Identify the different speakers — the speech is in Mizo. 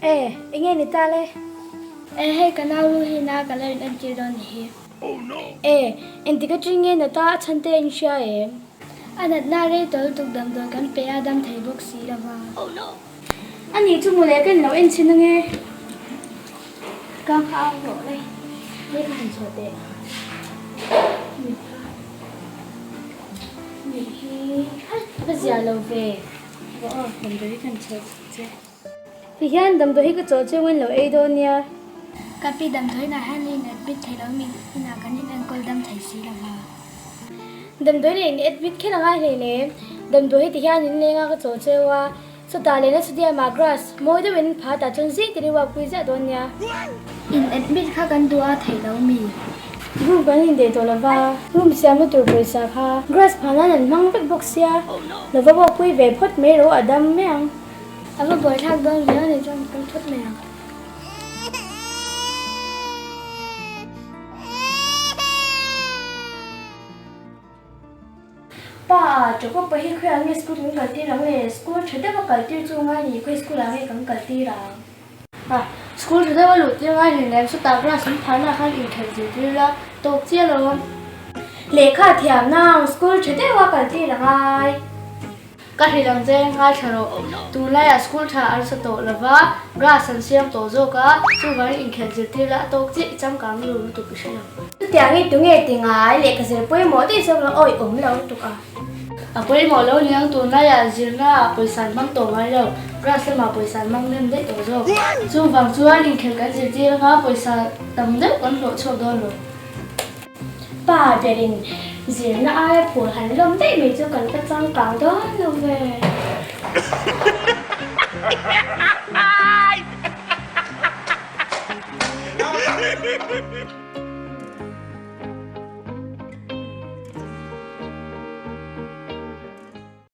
Speaker 1: E, enge ni ta le?
Speaker 2: E, hei ka nau lu hi na ka lo in entir dawn ni hi.
Speaker 1: E, engtik atang nge nata a chhan te a inhria em?
Speaker 2: A natna rei tawh lutuk damdawi kan pe a dam thei bawk si lo va.
Speaker 1: A nih chu mawle ka inlo en chhin ange.
Speaker 2: Ka kha au rawh le, hei ka han chhuah teh.
Speaker 1: Mit kha, mit hi a va zia lo ve. Aw aw, damdawi hi ka han chhuah che. Ti hian damdawi hi ka chawh chiang in lo ei dawn nia.
Speaker 2: Ka pi damdawi inah hian in admit thei lo mi inah kan in enkawl dam thei si lo va.
Speaker 1: Damdawi leh in admit kher a ngai hlei nem. Damdawi hi ti hian in leng a ka chawh cheu a. Chutah lehna stadium ah grass mawi deuh in pha tah chuan zing tin i walk pui ziah dawn nia.
Speaker 2: In admit kha kan duh a thei lo mi.
Speaker 1: Room kan indaih tawh lo va, room siamna tur pawisa kha grass phah nan an hmang vek bawk sia. Lo va walk pui ve phawt mai rawh a dam mai ang.
Speaker 2: A va buaithlak dawn viau ni chuan kal phawt mai ang.
Speaker 1: Pa a, Jacob-a hi khawiah nge school kan kal tir ang le? School tha deuha kal tir chu ngai ni, khawi school ah nge kan kal tir ang?
Speaker 2: Pa, School tha deuha luh tir ngai hleinem, chutah class an pharna khan inkhelh zir tir la, tawk chiah lo ang.
Speaker 1: Lehkha thiam nang, school tha deuha kal tir a ngai.
Speaker 2: Ka hrilh ang che, ngaithla rawh. Tunlaiah school tha an sa tawh lova, grass an siam tawh zawk a, chuvangin inkhelh zirtir la a tawk chiah i changkang lu lutuk i hre lo.
Speaker 1: Chutiang hi tunge ti ngai lehkha zir pawimawh daih zawk lo awi awm lo lutuk a.
Speaker 2: A pawimawh lo niang tunlaiah zirna ah pawisa an hmang tawh ngai lo, grass lamah pawisa an hmang nem daih tawh zawk. Chuvang chuan inkhelh kan zirtir anga pawisa tam deuh kan hlawh chhuak dawn lo.
Speaker 1: Pa berin zirna aia phur han lawm daih mai chu kan va changkang dawn lo ve.